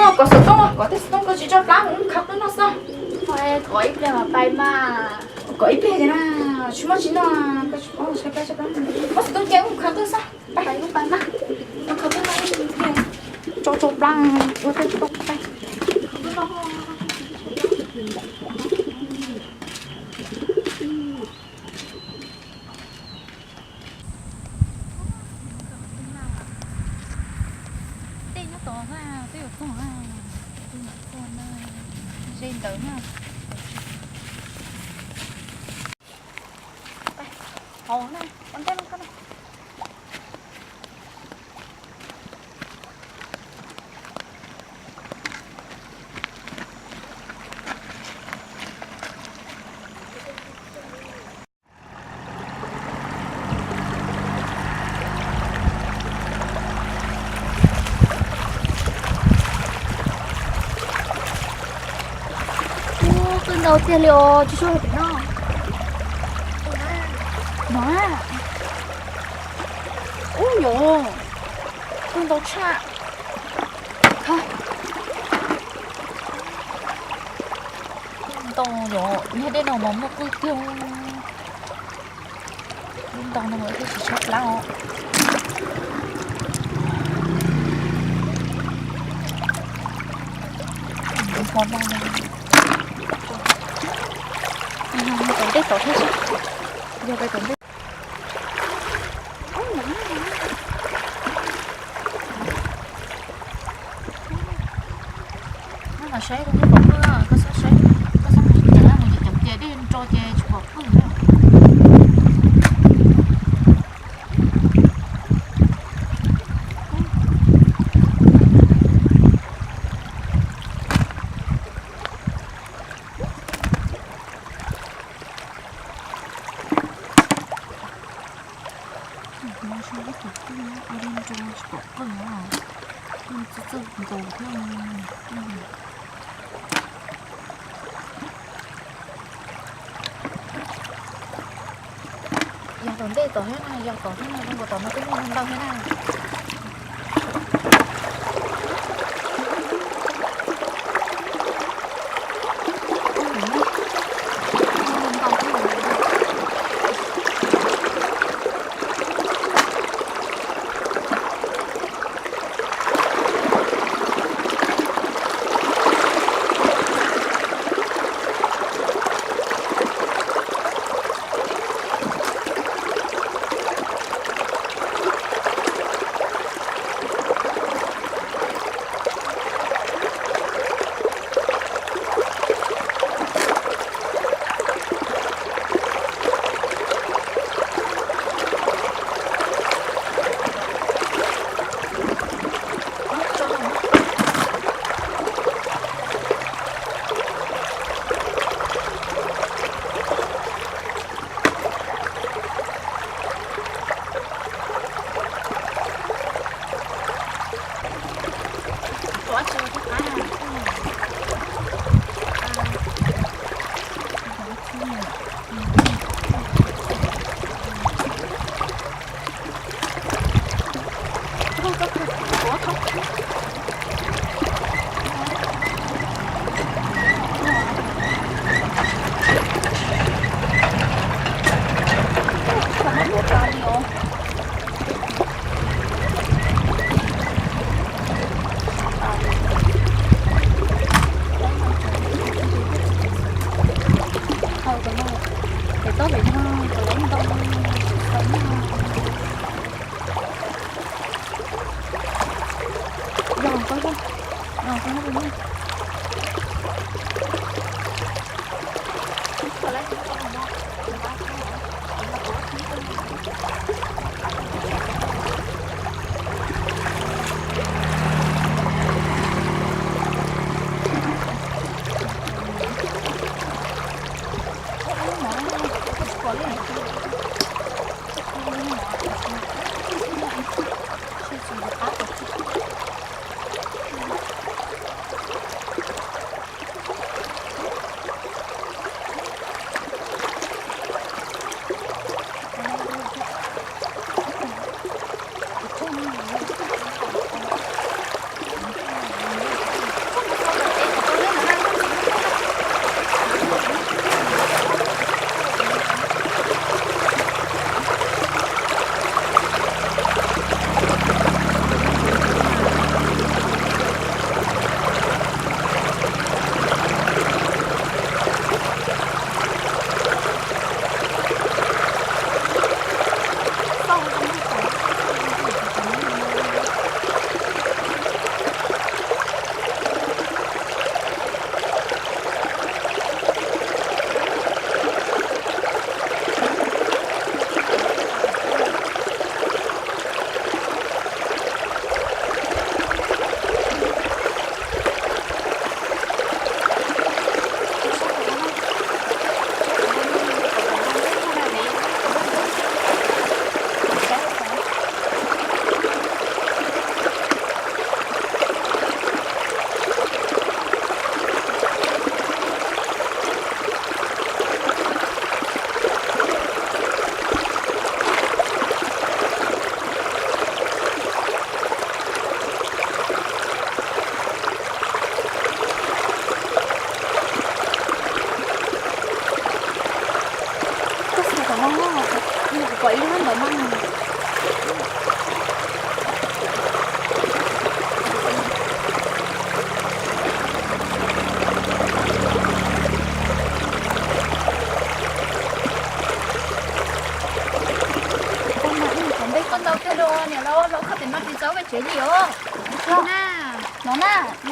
Kov xov tooj, kov tej xov tooj ko tsis tso plab, mus khav qwj noj xwb. Kov ib pliag mas pais mas. Kov ib pliag ces na, tsis muaj tsis noj, koj tsis paub tso plab tso plab. Muab xov tooj cia mus khav qwj xwb. Pais, pais mas. Mus khav qwj noj ib pliag, tso tso plab, ua tej xov tooj pais. Tej nyob tod na, twb yuav tuag na, twb yuav tuag na, ze ntawd na. Hauv na, ua ntej no koj na. Ub, qwj ntau tiag li os, tsis tshua hais tias no. No. Ub yos, qwj ntau tshaj. Ntau yos, yog dej no mas muaj qwj tiag. Ntau no mas thiaj tsis tshab plab os. Ho no, tom ntej tod thiab, yog pais tom ntej. Nyob no saib koj pom qwj, koj xav saib, koj xav mus cov mus cov cia dej nro ces tsis pom qwj na. Ua dej nro tsis pom qwj na, txawj txawj nkaus thiab. Yog tom ntej tom thiab na, yog tom thiab na, zoo nkaus tom no twb muaj ntau thiab na.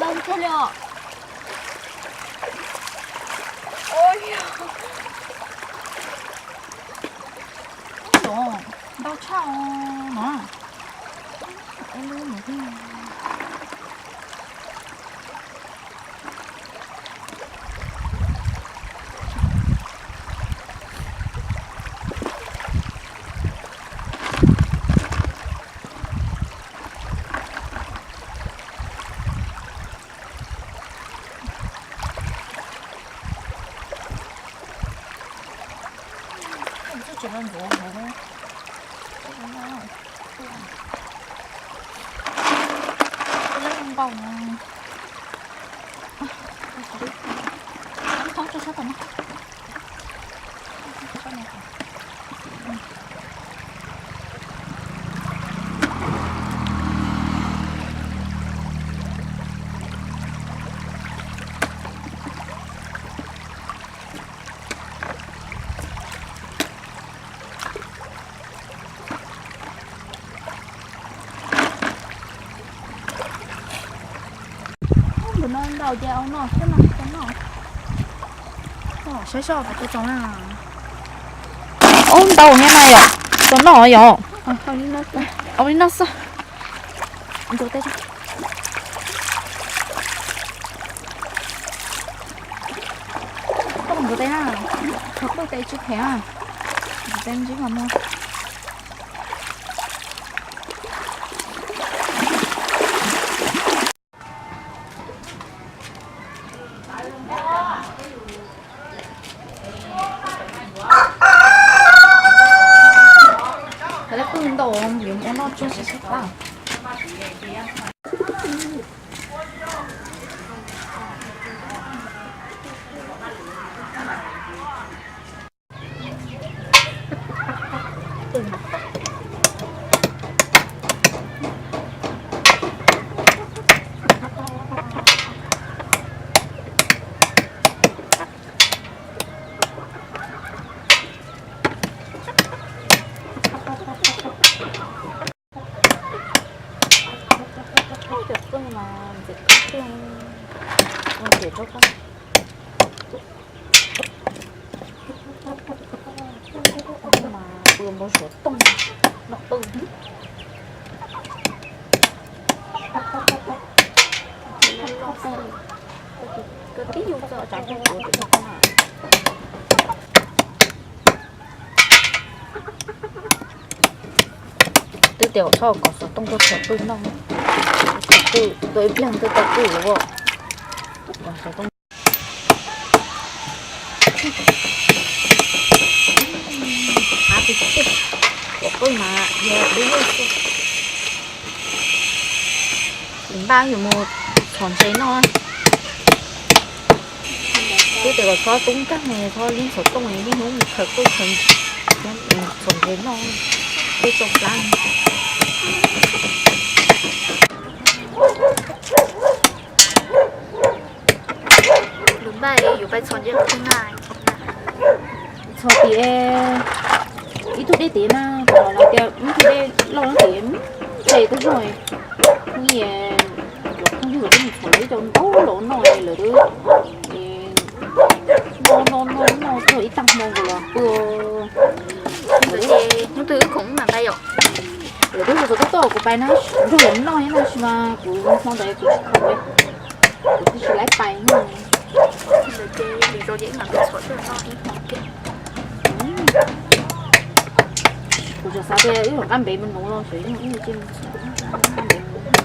Lawv kiag li os. Ntau tshaj no. Ntawm no ntau ces au no xwb no, cov no. Saib soj puas tau tsoom na. Ub, ntau nyob na yom, cov no yom. Au li no xwb. Koj ntxuav tes na, qhov koj tes tsis phem na, ntxuav tes ntsib mas muag. Qhov qwj ntau yuav ua noj tsuag sab sab qab. Cov qwj mas ntxim qab tiag, ua ntxim rau koj. Mas pw npau suav tooj no qwj. Koj tib yus txog tsav rau kuv rau koj na. Twb tias kom txhob kom xov tooj tuaj tshav pwj noj, tshav pwj tuaj ib pliag twb tau pwj lawm. Xov tooj av tiag tiag, kom pwj mas yog dub lug xwb. Npaj yuav mus txhom ntses noj. Twb tias kom txhob tub nkeeg, txhob liab xov tooj, niaj hnub mus khaws koj khaws txhom ntses noj, twb tso plab. Lwm npaj yuav pais txhom ntses qhov twg na? Txhom tim ib tug dej tid na, tam no lawv tias ib tug dej loj no tim ntse tag zog. Phooj ywg, cov phooj ywg twb mus txhom ib co ntau los noj lawm twb no no no no txog ib tag hmo nkaus los pw. Hnub twg wb khoom mam pais yom. Lawv twb hu xov tooj tuaj kuv pais na, nrog lawv noj thiab tab sis mas kuv hmo ntawd kuv tsis khoom, kuv thiaj tsis laib pais no. Kuv tsuas xav tias wb hauv qab npev mus nuv los xyov yog wb cia mus txog qab npev mus nuv.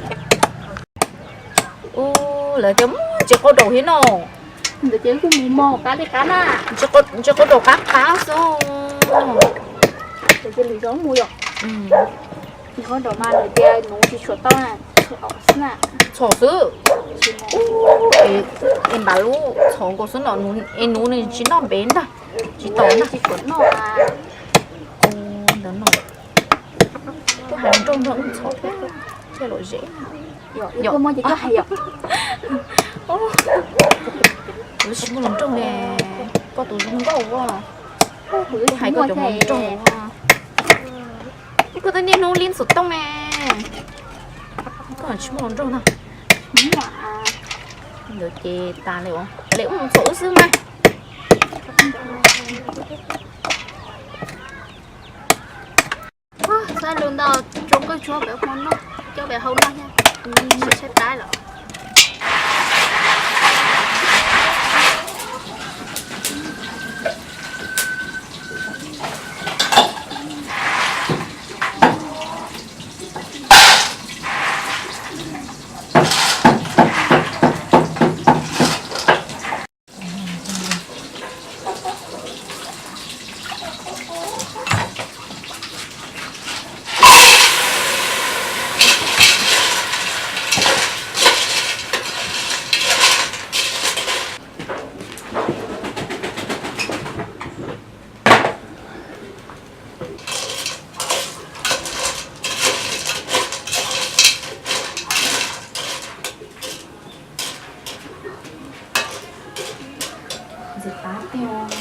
Ub, lawv tias muaj ntses qaub daus thiab no. Ntawd ces wb kuj mus mog qab li qab na. Ntses qaub daus qab qab xwb. Ntawd ces lwm zaus mus yom. Ntses qaub daus mas lawv tias nuv tsis tshua tau na, txhom xwb. Es npam lub txhom nkaus xwb no, es nuv nws tsis noj npev ntag, tsis tau na. Tsis tshua noj. Ntawd no kuj hais nroog nrog wb txhom thiab, thiaj lom zem. Yog, kuv tsis muaj hluas nraug li, koj tus zoo nkauj ua, kuv hais koj cov hluas nraug ua. Koj twb niaj hnub liab xov tooj ne, koj tsis muaj hluas nraug ntag. Ntawd ces tas li, ua li ub mus txog wb xwb mas. Txhob lus ntau, tsuav koj tsuav pem hmo noj, coj pem hau noj thiab, saib saib tab lawm. Ntxim qab tiag.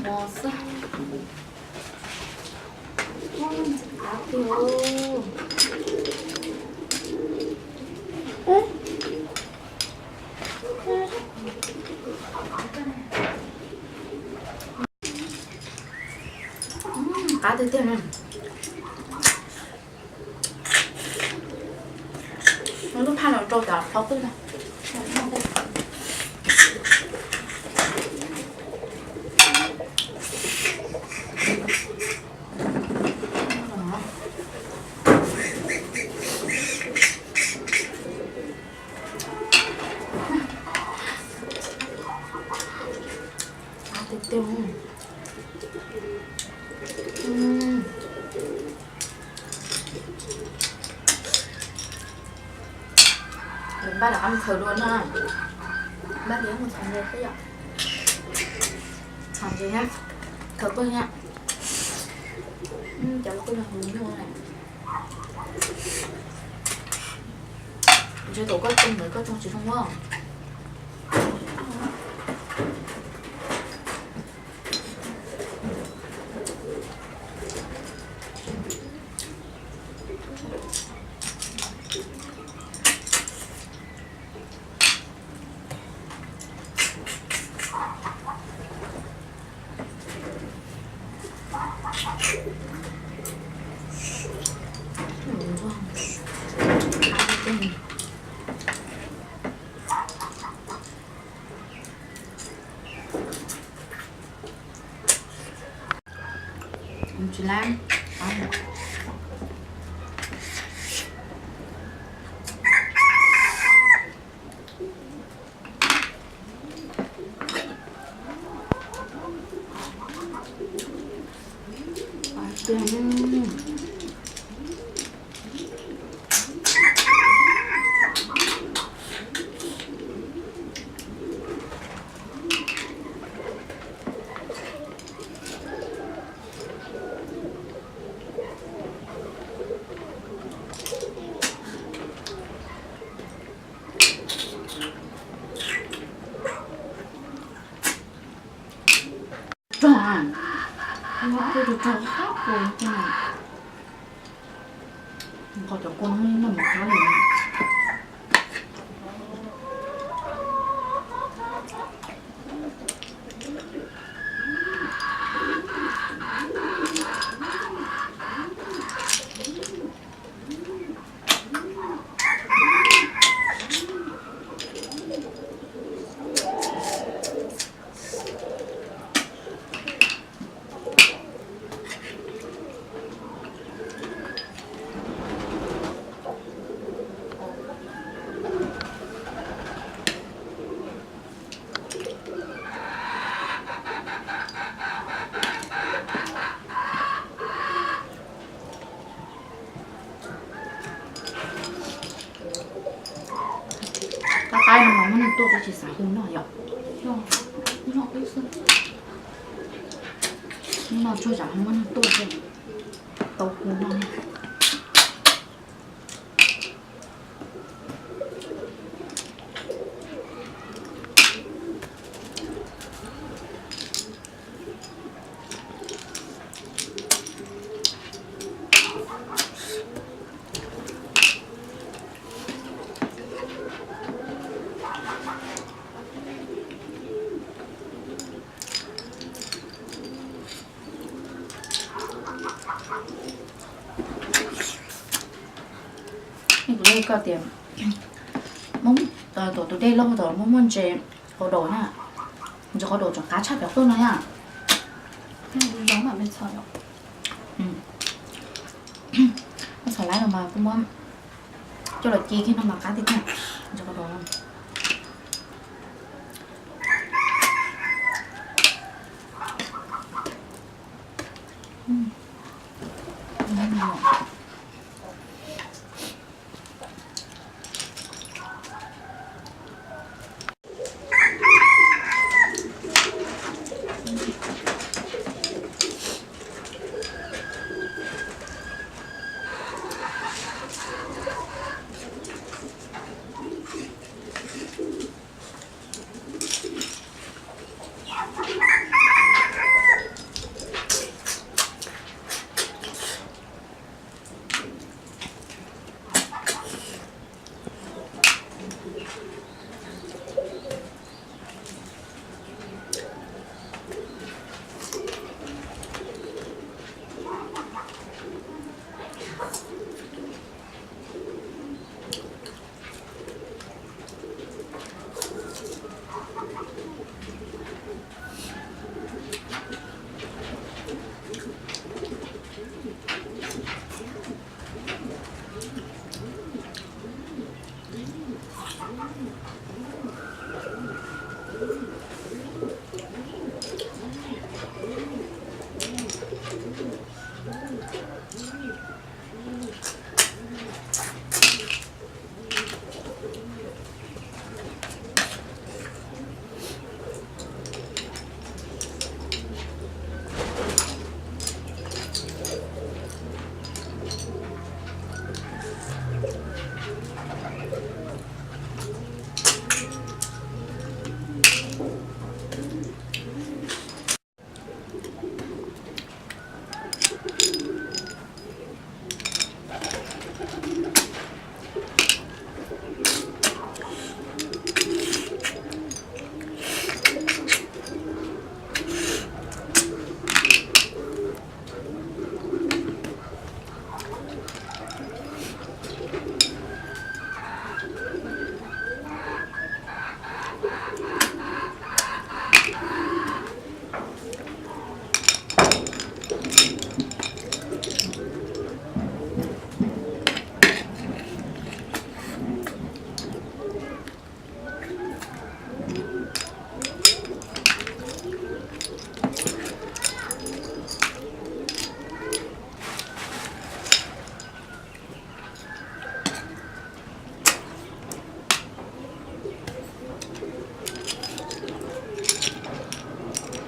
Mos xwb. Qab tiag. Qab tiag tiag. Lub phaj no rau cov qhov qwj no. Qab tiag tiag. Npaj rov qab mus khaws dua na. Npaj tias mus txhom ntses xwb yom. Txhom ntses na. Khaws koj na. Cov koj los mus nyuaj na. Ntshe thaum koj tsoo ntawd koj tsoo tsis zoo ua. Tsis lab. Rog, rog qab, qhov cov kua no noj mov qab li. Tsis xav hu noj yom. Noj ub xwb. Noj tsuag tsam ho muab nws tuaj thiab. Tau hu noj. Kuv hais koj tias, tuam tus dej loj tod muaj muaj ntses qau daus na, ntses qau daus tseem qab tshaj plaws tuaj no na. Txhom lawm mas kuv muab coj los ci kiag no mas qab tiag tiag, ntses qau daus.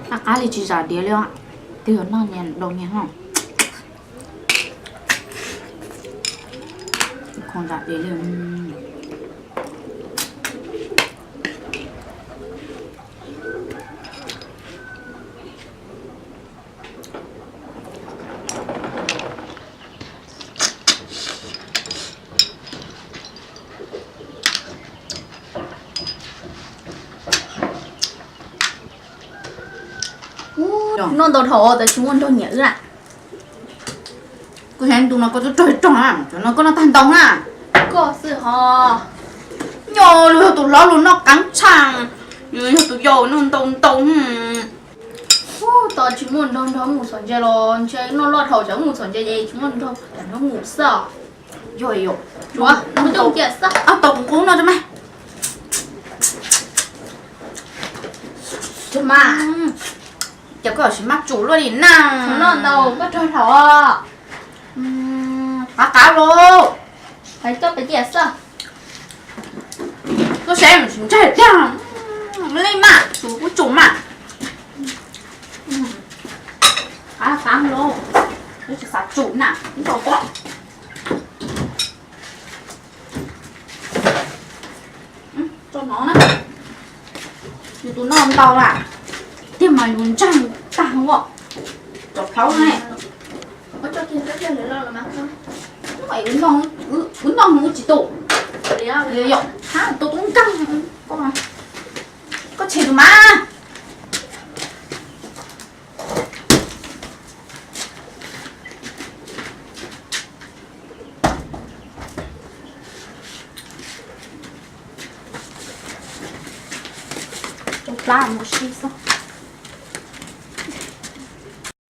Qab qab li tsis zam diav li os. Twb yog noj nyias daus nyias no. Khoom zam diav li. Noj ntau dhau tab tsis muaj nrog nyiam wb lawm. Kuv hais ntu no koj twb rog rog na, cov no koj noj tag ntau na. Koj xwb ho. Nyob luag yog tus hlob luag noj qeeb tshaj, yog tus yau noj ntau ntau. Tos tsis muaj nrog nrog mus txhom ntses los ntshe noj loj dhau, tsam mus txhom ntses ces tsis muaj nrog nrog mus xwb. Yog yom, tsuav mus cia xwb. Tau kuv qub no mas. Mas, ces koj sim maj tsum luaj li na. Noj ntau koj rog dhau. Qab qab los. Hais coj pes cia xwb. Koj saib ntshai tiag. Li mas tus kuv tsum mas. Qab qab los, tsis xav tsum na, ntau pob. Tso no na. Yus tus noj ntau lawm, tiag mas yus ntseeg tag ua cov plhaub ne. Wb noj, wb tsis tu. Yog, hab, tu tub nkeeg. Koj tshem tus mas. Rau plab mus sib xwb.